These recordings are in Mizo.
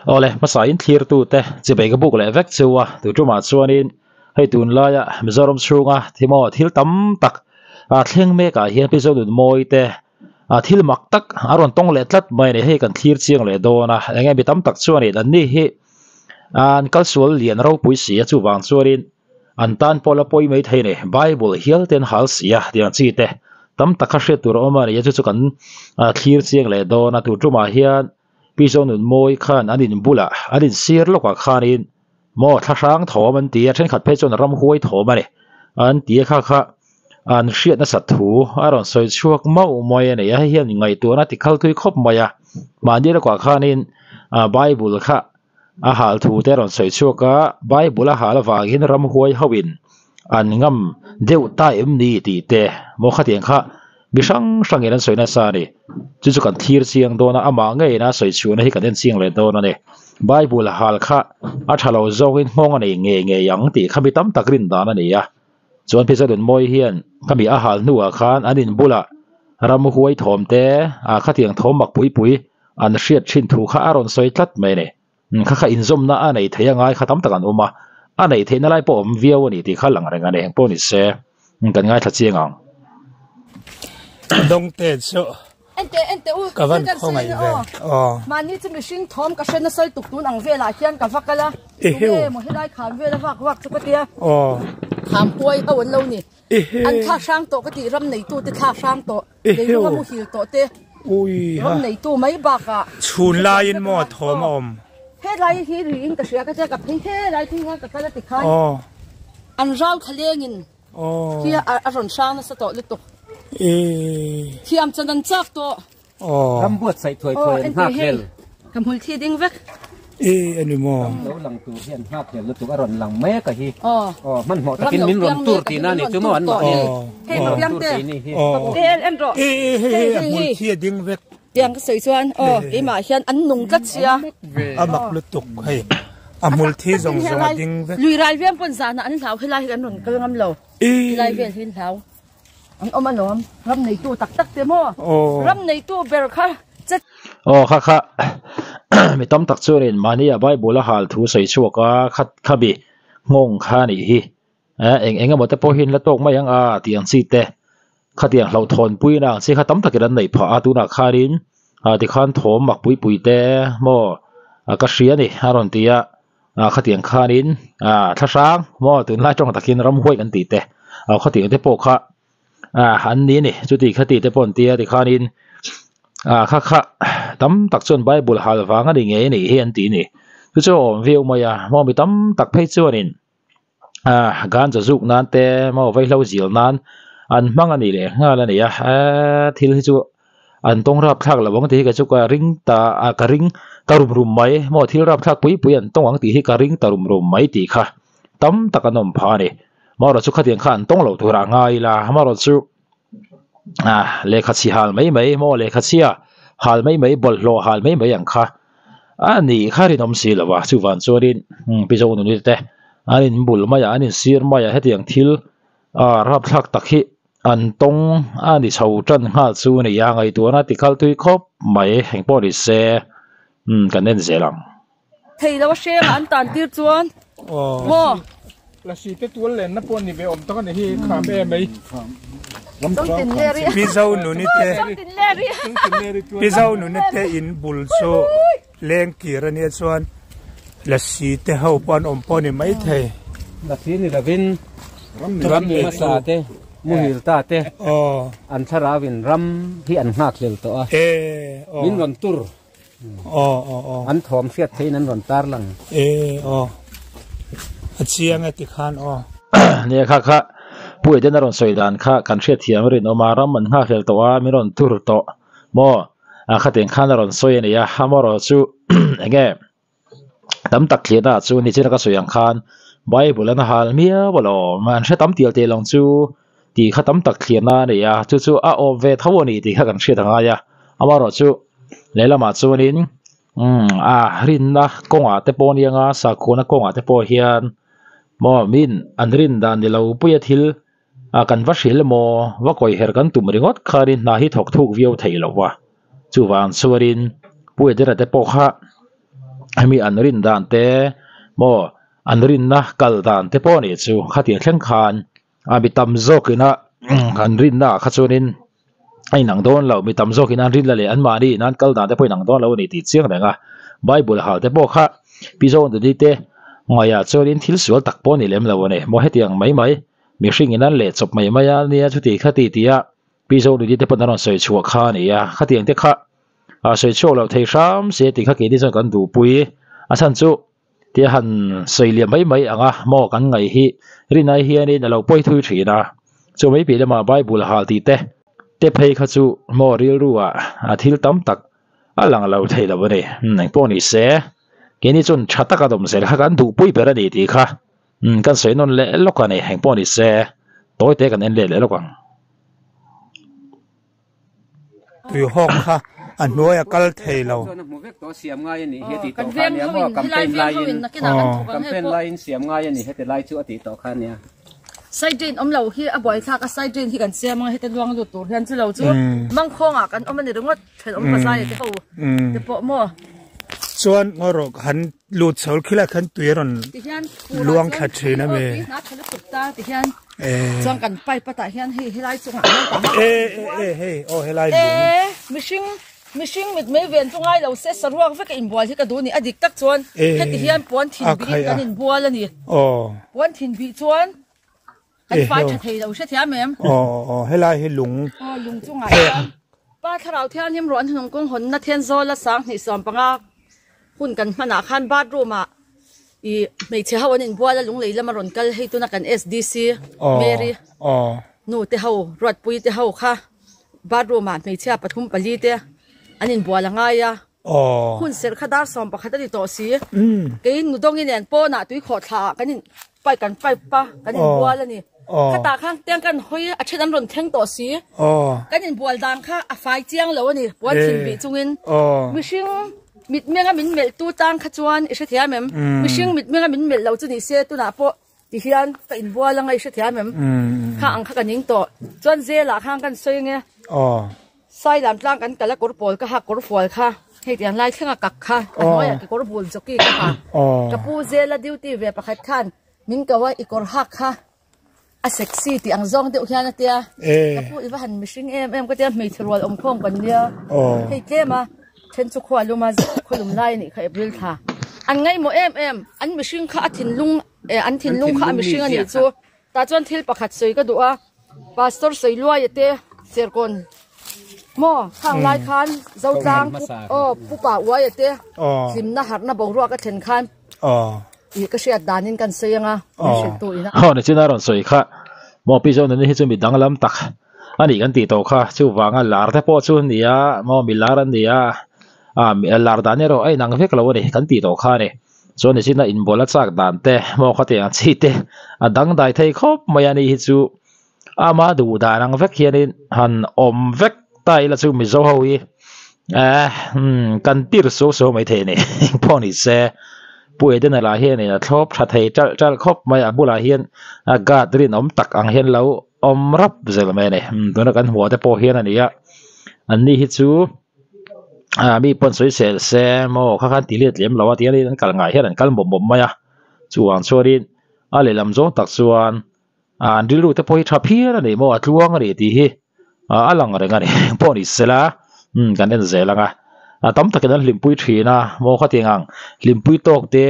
Awle hmasa in thlir tu te chibei ka buk leh vek chu a tu tumah chuanin hei tunlaia Mizoram chhunga thimaw thil tam tak a thleng mek ah hian Pi Zonunmawi te a thil mak tak a rawn tawng leh tlat mai a ni hei kan thlir chiang leh dawn a eng nge mi tam tak chuanin an ni hi an kalsual lian ropui si a chuvang chuanin an tan pawh la pawi mai thei a ni bible hial te an hal si a tiang chi te tam tak kha hriat tur a awm a ni a chu chu kan thlir chiang leh dawn a tur tumah hian Pi Zonunmawi khan an in bulah an in sir lawkah khanin maw thlahrang thawm an ti a thenkhat phei chuan ramhuai thawm a ni an ti a kha kha an hriat nasat thu a rawn sawi chhuak mauh mai a ni a hei hian ngaihtuahna ti khal thui khawp mai a mahni lawkah khanin ah bible kha a hal thu te a rawn sawi chhuak a bible a hal avangin ramhuai ho in an ngam deuh ta em ni tih te maw khatiang kha mi hrang hrangin an sawi nasa a ni chu chu kan thlir chiang dawn a amah ngeiin a sawi chhuahna hi kan en chiang leh dawn a ni bible hal kha a tha lo zawngin nghawng a nei ngei ngei ang tih kha mi tam tak rin dan a ni a chuan phei chuan Nunmawi hian khami a hal hnuah khan an in bulah ramhuai thawm te ah khatiang thawm mak pui pui an hriat thin thu kha a rawn sawi tlat mai a ni kha kha inzawmna a nei thei a ngai kha tam tak an awm a a neih theihna lai pawh a awm viau a ni tih kha lang reng a ni engpawh ni se kan ngaithla chiang ang. Dawngte chu Ente ente u ka van khawngaih ve aw. Mahni chu mihring thawm ka hre nasa lutuk tun ang velah hian ka va kal a tunge maw helai kham vela vak vak chu ka tia kham huai ho an lo ni an thla hrang tawh ka tih ram neitu te thla hrang tawh leilung a muhil tawh te ram neitu mai bakah chhun laiin maw thawm a awm helai hi riin ka hria ka tia ka phei helai phei khan ka kal a tikhan an rau thla lengin Khi a rawn hrang nasa tawh lutuk. Thiam chan an chak tawh. Ram buatsaih thuai thuai an nghak hlel. Ka hmul thi ding vek. E ani maw. Ram lo lang tur hi an nghak hlel lutuk a rawn lang mek a hi. Aw hmanhmawh takin min rawn tur tihna a ni chu maw an mahni min rawn tur tih ni hi. En en rawh. E hei hei a hmul thi a ding vek. Tiang ka sawi chuan aw keimah hian an nung tlat sia. A mak lutuk hei. A hmul thi zawng zawng a ding vek. Lui rai veng pawn zanah an hlau helai hi kan rawn kal ngam lo. Helai vel hi an hlau. An awm alawm. Ram neitu tak tak te maw? Ram neitu ber kha che. Aw kha kha mi tam tak chuanin mahnia Bible a hal thu sawi chhuak a kha khabi nghawng kha a nih hi. Eng eng emaw te pawh hi an la tawk mai ang a tih ang chi te khatiang hlauhthawn puina ang chi kha tam takin an neih phah a tunah khanin ah tikhan thawm mak pui pui te maw ka hria a ni a rawn ti a ah khatiang khanin ah thlahrang maw tunlai tawng takin ramhuai kan tih te ah khatiang te pawh kha ah an ni a ni chuti khati te pawh an ti a tikhanin ah kha kha tam tak chuan bible hal vang a ni ngei a nih hi an ti a ni chu chu a awm viau mai a maw mi tam tak phei chuanin. Ah ganja zuk nan te maw vaihlo zil nan an hmang a nih leh nghal a ni a eee thil hi chu an tawng rap thlak lo ang tih hi kei chu ka ring ta ah ka ring ta rum rum mai maw thil rap thlak pui pui an tawng ang tih hi ka ring ta rum rum mai tih kha tam tak an awm phah a ni marawh chu khatiang kha an tawng loh tur ah ngai ila marawh chu ah lehkha chhi hal mai mai maw lehkha chhia hal mai mai bawlhhlawh hal mai mai ang kha a nih kha rinawm si lo a chuvang chuanin pi Zonuni te an in bul mai a an in sir mai a hetiang thil ah rapthlak tak hi an tawng a ni chho tan nghal chu a ni a ngaihtuahna ti khal tui khawp mai engpawh ni se kan en zel ang. Thei lo a hreng a an tan tir chuan maw. Lasi te tual lenna pawh ni ve awm tak a ni hi kham em mai. Mizo nuni te Mizo nuni te in bul chu leng kir a nia chuan lasi te ho pawh an awm pawh a ni mai thei. Lasi ni lovin ram hmasa te muhil ta te an thlarau in ram hi an nghak hlel tawh a min rawn tur. Aw aw aw. An thawm hriat theiin an rawn tar lang. E aw. A chiang e tikhan aw. Nia kha kha Pu Eden a rawn sawi dan kha kan hriatthiam rinawm a, ram an nghakhlel tawh a, min rawn tur tawh maw? A khatiang khan a rawn sawi a ni a, amaherawh chu enge tam tak thliahna ah chu nichina ka sawi ang khan Bible an hal miau alawm, an hre tam tial tial ang chu tih kha tam tak thliahna a ni a, chu chu a awm ve tho a ni tih kha kan hriat a ngai a, amaherawh chu lehlamah chuanin umm a rinna kawngah te pawh nia nga sakhuana kawngah te pawh hian maw min an rin dan ni lo puia thil ah kan va hrilh emaw va kawi her kan tum ringawt khanin hna hi thawk thuk viau theih loh va chuvang chuanin Pu Edena te pawh kha. Hemi an rin dan te maw an rinna kal dan te pawh a nih chu khatiang thleng khan a mi tam zawkina an rinna ah kha chuanin a inang dawn lo mi tam zawkin an rinna leh anmahni in an kal dan te pawh inang dawn lo a ni tih chiang reng a Bible hal te pawh kha Pi Zawngdani te ngaihah chuanin thil sual tak pawh a ni lem lo a ni maw hetiang mai mai mihring in an leh chawp mai mai a nia chuti khati tia Pi Zawngdani te pawn an rawn sawi chhuah kha a ni a khatiang te kha a sawi chhuak loh thei hram se tih kha keini chuan kan duhpui a chhan chu tia han sawi liam mai mai ang a maw kan ngaih hi rinai hianin a lo pawi thui thin a chu mai piah lamah bible hal tih te te phei kha chu maw rilru ah a thil tam tak a lang lo thei lo a ni engpawh ni se keini chuan tha taka dawm zel kha kan duhpui ber a ni tih kha kan sawi nawn leh lawk a ni engpawh ni se tawi te kan en let leh lawk ang. Tui hawk kha a hnuai a kal thei lo. Side drain awm lo hi a buai thlak a side drain hi kan siam anga heta luang lut tur hian chu lo chu mangkhawng ah kan awm a ni ringawt thenawm pazai te ho te pawh maw. Chuan ngaw rawh han lut chho khilai khan tui a rawn luang thla thin a mi. Chuan kan pipe atah hian hei helai chungah e e hei aw helai lung e mihring mihring mit mei ven chu ngai lo se saruak vek a inbual hi ka duh a ni a dik tak chuan heti hian puan thin bih in kan inbual a ni puan thin bih chuan kan fai tha thei lo hrethiam em aw aw helai hi lung aw lung chungah hian pa thlarau thianghlim ruah an hnung kawng hawnna Thenzawl a 2015 hun kan hmanah khan bathroom ah I hmeichhe ho an inbual a lunglei lama rawn kal hei tuna kan SDC Mary nu te ho Ruatpui te ho kha bathroom ah hmeichhia pathum pali te an inbual a ngai a hun serh kha dar 11 a ni tawh si kei nudawng nen pawnah tui khawh thla ah kan in pipe kan pipe a kan inbual a ni khatah khan tiang kan hawi a then an rawn thleng tawh si kan inbual dan kha a fai chiang lo a ni puan thin bih chungin mihring Mitmenga min melh tu tang kha chuan i hrethiam em? Mihring mitmenga min melh lo chu ni se tunah pawh ti hian ka inbual anga i hrethiam em? Kha ang kha ka ning tawh. Chuan zelah khan kan sawi ange. Sailam tlang kan kal a kawr pawl ka hak kawr fual kha hei tiang lai thlenga kak kha a hnuaiah kekawr bul jockey ka ha. Ka pu zela duty ve pakhat khan min ko a i kawr hak kha. A sexy tih ang zawng deuh hian a tia. Ka pu i va han mihring em em ka tia hmeichhe rual awm khawm kan nia. Hei tlem a then chu khua lum a khaw lum lai a nih kha April thla. An ngaihmawh em em an mihring kha a thinlung eh an thinlung kha a mihring a nih chu. Tah chuan thil pakhat sawi ka duh a Pastor Sawiluaia te Serkawn maw khang lai khan Zotlang aw Pupa Uaia te hlimna harhna boruak a thlen khan Ih ka hriat danin kan sawi anga min hrilh tu ina. Haw ni chin a rawn sawi kha maw Pi Zonuni hi chu mi danglam tak a nih kan tih tawh kha chuvanga lar te pawh chu ni a maw mi lar an ni a ah lar dan erawh a inang vek lo a ni kan tih tawh kha a ni chuan ni chin a inbual a chak dan te maw khatiang chi te a dangdai thei khawp mai a ni hi chu ama duh dan ang vek hianin han awm vek ta ila chu Mizo ho hi eh kan tir suau suau mai thei a ni pawh ni se Pu Edena lah hianin a thlawp tha thei ṭalh ṭalh khawp mai a bulah hian a guard rinawm tak ang hian lo awm rap zel mai a ni tuna kan hmuh te pawh hian a ni a an ni hi chu ah mi pawn sawi sel se maw kha khan ti let lem lo a tihian an kal ngai hian an kal mawp mawp mai a chuvang chuanin a lehlam zawng tak chuan. An rilru te pawh hi tha phian a ni maw a tluang a ni tih hi a lang reng a ni pawh ni sela umm kan en zel ang a a tam takin an hlimpui thin a maw khatiang ang hlimpui tawk te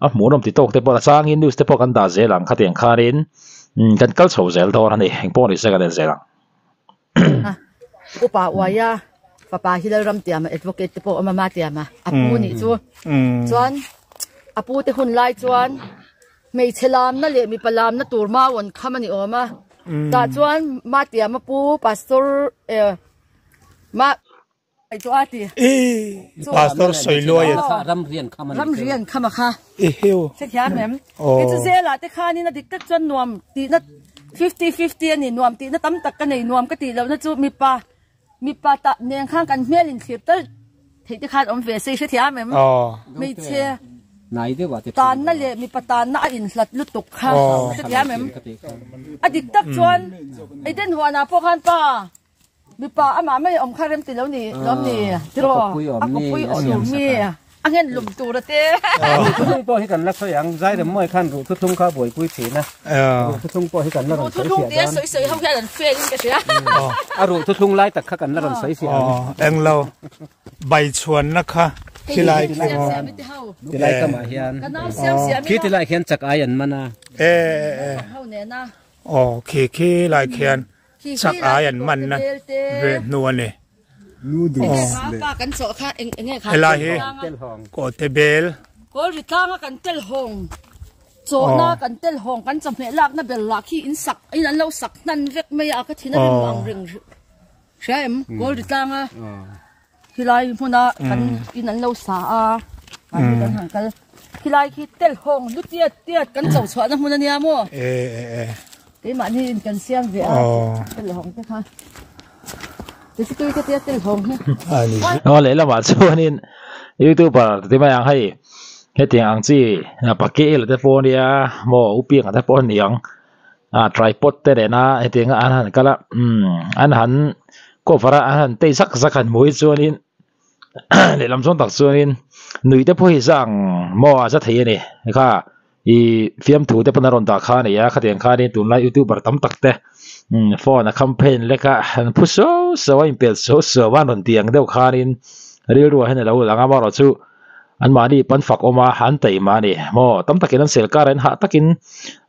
a hmuhnawm ti tawk te pawh a changin news te pawh kan dah zel ang khatiang khanin umm kan kal chho zel dawn a ni engpawh ni se kan en zel ang. Upa Uaia fapa hi Lalram Tiama advocate te pawh a awm a ma Tiama a pu nih chu chuan a pu te hun lai chuan Hmeichhe lamna leh mipa lamna tur mau an kham a ni awm a, tah chuan Matiama pu Pastor eh ma chu a ti. Pastor Sawiluaia. Ramrian kham a ni. Ramrian kham a kha. Eheu. Hrethiam em? Kei chu zelah te khanin a dik tak chuan nuam tihna 50-50 a ni, nuam tihna tam tak ka nei, nuam ka tih lohna chu mipa mipa tah nen khan kan hmel inthlir tal theih te khan awm ve se i hrethiam em? Hmeichhe tanna leh mipa tanna a inhlat lutuk kha hrethiam em? A dik tak chuan Eden huanah pawh khan pa mipa amah mai awm kha rem ti lo ni lawm ni tiraw? A kawppui awm mi. A ngen lum tur a te. Ruh thuthlung pawh hi kan la sawi ang, Zairem mawi khan ruh thuthlung kha buaipui thin a, ruh thuthlung pawh hi kan la rawn sawi fiah dawn. Ruh thuthlung tia sawi sawi ho hian an fail in ka hria. A ruh thuthlung lai tak kha kan la rawn sawi fiah ang. Englo baichhuanna kha khilai khi maw. Tilai kamah hian khi tilai khian chak ai an man a. Aw khi khi lai khian chak ai an man na ve hnu a ni. Helai hi kawte bel. Kawlri tlanga kan tel hawng chawhna kan tel hawng kan chawhmeh lakna bel lah khi in sak in an lo sak hnan vek mai a ka thin a rim ang reng hria em kawlri tlanga khilai hmuna kan in an lo sa a mahni kan han kal khilai khi tel hawng lu tiat tiat kan cho chhuahna hmun ania maw keimahni in kan siam ve a tel hawng te kha Aw lehlamah chuanin youtuber ti mai ang hei hetiang ang chi pakel te pawh ania maw upianga te pawh a ni ang ah tripod te nena hetianga an han kal a umm an han cover a an han tei zak zak han hmuh hi chuanin lehlam zawng tak chuanin nuih te pawh hi za ang maw a za thei a ni kha. Ih fiamthu te pawn a rawn dah kha a ni a khatiang khanin tunlai youtuber tam tak te umm phone a campaign lek a an phu suau suau a inpel suau suau a an rawn tih ang deuh khanin rilruah hian a lo lang a amaherawhchu anmahni pan fak awm a an taima a ni maw tam takin an sel kar a in hah takin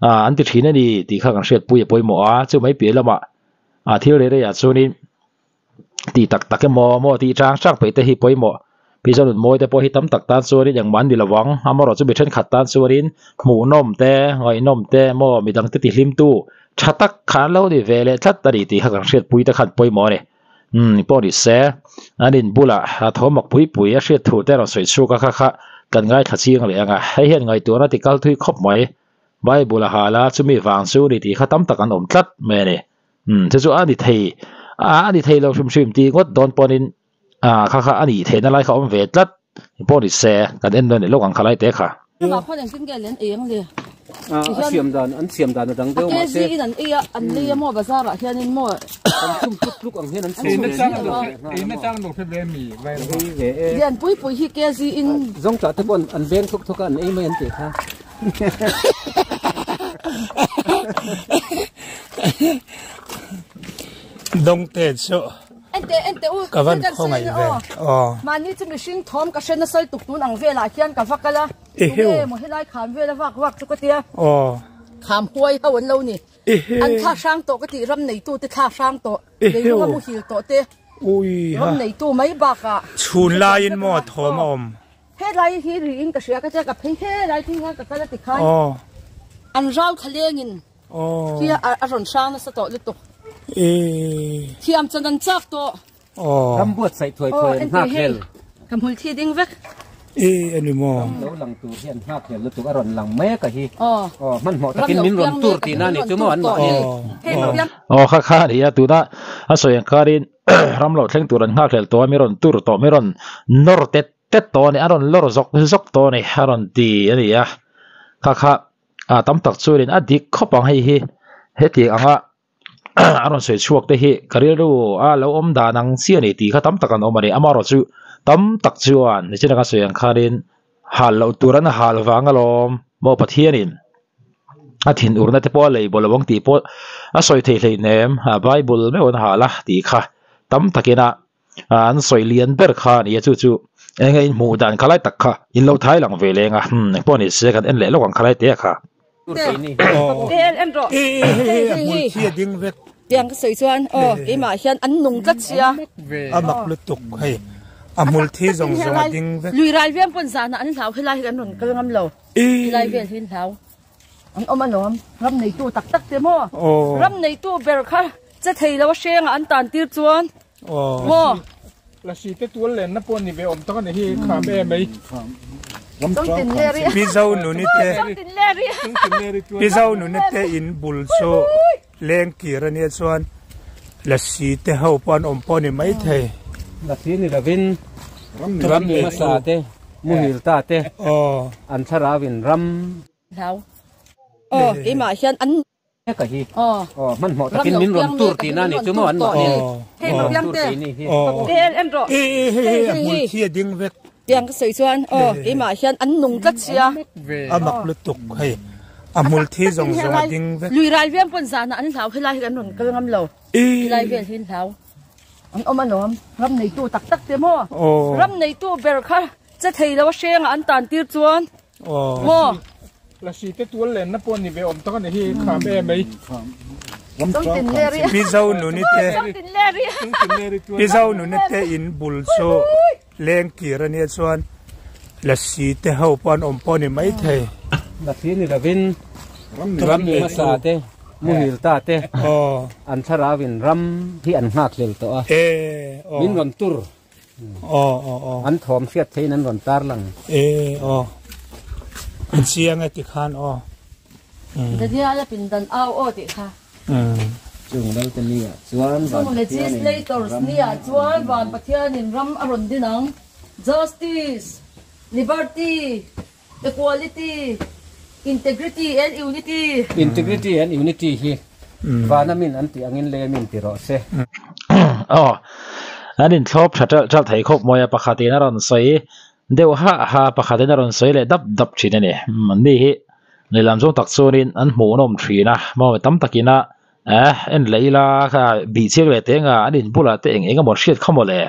ah an ti thin a ni tih kha kan hriatpui a pawimawh a chu mai piah lamah ah thil rei reiah chuanin tih tak tak emaw maw tih chang chang peih te hi pawimawh pi zawlun mawi te pawh hi tam tak tan chuanin engmah an ni lo ang amaherawh chu mi thenkhat tan chuanin hmuhnawm te ngaihnawm te maw midang te tihlim tu tha tak kha an lo ni ve leh tlat a ni tih kha kan hriatpui te khan pawimawh a ni umm pawh ni se an in bulah thaw mak pui pui a hriat thu te a rawn sawi chhuak a kha kha kan ngaithla chiang leh ang a hei hian ngaihtuahna ti kal thui khawp mai bible a hal a chumi vang chu ni tih kha tam tak an awm tlat mai a ni. Umm chu chu a ni thei a a ni thei lo hrim hrim tih ngawt dawn pawnin ah kha kha a nih theihna lai kha a awm ve tlat pawh ni se kan en dawn leh lawk ang kha lai te kha. Amah khuan engtin nge len ei ang le? A siam dan an siam dan a dang deuh mahse. A kg in an ei a an lei a maw bazar ah hianin maw. Kan chhum tluk tluk ang hian an chhum ve miah lo. Eina chang lo hre ve mi vai lo. Ei ve e. Lian pui pui hi kg in. Zawngtah te pawh an veng thuk thuk a an ei mai an tih kha. Dawngte chu Ente ente u ka van khawngaih ve aw. Mahni chu mihring thawm ka hre nasa lutuk tun ang velah hian ka va kal a tunge maw helai kham vela vak vak chu ka tia kham huai ho an lo ni an thla hrang tawh ka tih ram neitu te thla hrang tawh leilunga muhil tawh te ram neitu mai bakah chhun laiin maw thawm a awm. Helai hi riin ka hria ka tia ka phei helai thing hian ka kal a ti khan an rau thla lengin khi a rawn hrang nasa tawh lutuk thiam chan an chak tawh ram buatsaih thuai thuai an nghak hlel ka hmul thi ding vek e ani maw ram lo lang tur hi an nghak hlel lutuk a rawn lang mek a hi aw hmanhmawh takin min rawn tur tihna a ni chu maw an mahni aw kha kha a ni a tuna a sawi ang khanin ram lo thleng tur an nghak hlel tawh a mi rawn tur tawh mi rawn nawr tet tet tawh a ni a rawn lawr zawk zawk tawh a ni a rawn ti a ni a kha kha ah tam tak chuanin a dik khawp ang hei hi hetiang anga a rawn sawi chhuak te hi ka rilru a lo awm dan ang chiah a ni tih kha tam tak an awm a ni amaherawh chu tam tak chuan nichin anga sawi ang khanin hal loh tur an hal vang alawm maw Pathianin a thinurna te pawh a lei bawlh ang tih pawh a sawi thei hleinem a bible meuh an hal a tih kha tam takin a an sawi lian ber kha a ni a chu chu eng nge in hmuh dan kha lai tak kha in lo thai lang ve leng a umm engpawh ni se kan en leh lawk ang kha lai te kha. Tiang ka sawi chuan aw keimah hian an nung tlat sia. A mak lutuk hei a hmul thi zawng zawng a ding vek. Lui rai veng pawn zanah an hlau helai hi kan rawn kal ngam lo. Helai vel hi an hlau. An awm alawm ram neitu tak tak te maw ram neitu ber kha che thei lo a hrengah an tan tir chuan. Maw? Lasi te tual lenna pawh ni ve awm tak a ni hi kham em mai. Pi Zonuni te Pi Zonuni te in bul chu leng kir a nia chuan Lasi te ho pawh an awm pawh a ni mai thei. Lasi ni lovin ram hmasa te muhil ta te an thlarau in ram. Hlau. Aw keimah hian an. Ka hi aw hmanhmawh takin min rawn tur tihna a ni chu maw an mahni hei rawn tur tih ni hi e e hei hei a hmul thi a ding vek. Tiang ka sawi chuan aw keimah hian an nung tlat sia. A mak lutuk hei a hmul thi zawng zawng a ding vek. Lui ral viam pawn zanah an hlau helai hi kan rawn kal ngam lo. Helai vel hi an hlau. An awm alawm ram neitu tak tak te maw. Ram neitu ber kha che thei lo a hrengah an tan tir chuan maw. Lasi te tual lenna pawh ni ve awm tak a ni hi kham em mai. Pi Zonuni te Pi Zonuni te in bul chu leng kir a nia chuan lasi te ho pawh an awm pawh a ni maithei. Lasi ni lovin ram mi hmasa te muhil ta te an thlarau in ram hi an nghak hlel tawh a min rawn tur An thawm hriat theiin an rawn tar lang. E aw. An chiang e tikhan aw. Daniel a pindan au aw tih kha. Chung Lalte ni ah chuan Chung legislators ni ah chuan Van Pathianin ram a rawn din ang. Justice, Liberty, Equality, Integrity and Unity. Integrity and Unity hi vana min an tih angin lei a min ti rawh se. Aw, an inthlawp tha ṭalh ṭalh thei khawp mawi a, pakhatin a rawn sawi deuh hah ha, pakhatin a rawn sawi leh dap dap ṭhin a ni. Anni hi lehlam zawng tak chuanin an hmuhnawm ṭhin a, mawi tam takin a eh en leh ila kha bih chiang leh teng a, an inbulah te eng eng emaw hriat kha maw le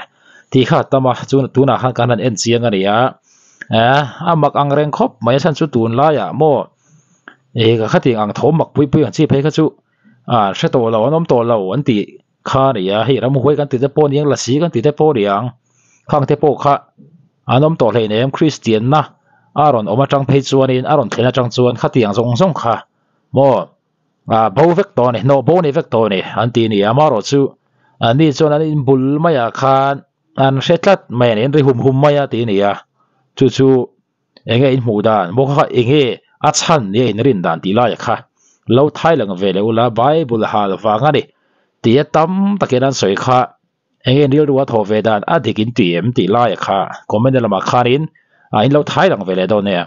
tih kha a tam a, chu tunah khan kan han en chiang a ni a, eh a mak ang reng khawp mai a chhan chu tunlaiah maw eh ka khatiang ang tho mak pui pui ang chi phei kha chu ah hre tawh lo an awm tawh lo an tih kha a ni a, hei ramhuai kan tih te pawh a niang lasi kan tih te pawh a niang khang te pawh kha an awm tawh hleinem Kristian na a rawn awm atang phei chuanin a rawn thlen atang chuan khatiang zawng zawng kha maw. Ah bo vek tawh a ni, hnawh bo ni vek tawh a ni an ti a ni. Amaherawh chu ani chuan an inbul maiah khan an hre tlat mai a ni, an ri hum hum mai a ti a ni a. Chu chu eng nge inhmuh dan, maw kha kha eng nge a chhan nia inrin dan tih laiah kha lo thai lang ve leh ula Bible hal vang a ni tia tam takin an sawi kha eng nge rilru a thawh ve dan a dik in ti em tih laiah kha comment lamah khanin in lo thai lang ve leh dawn nia.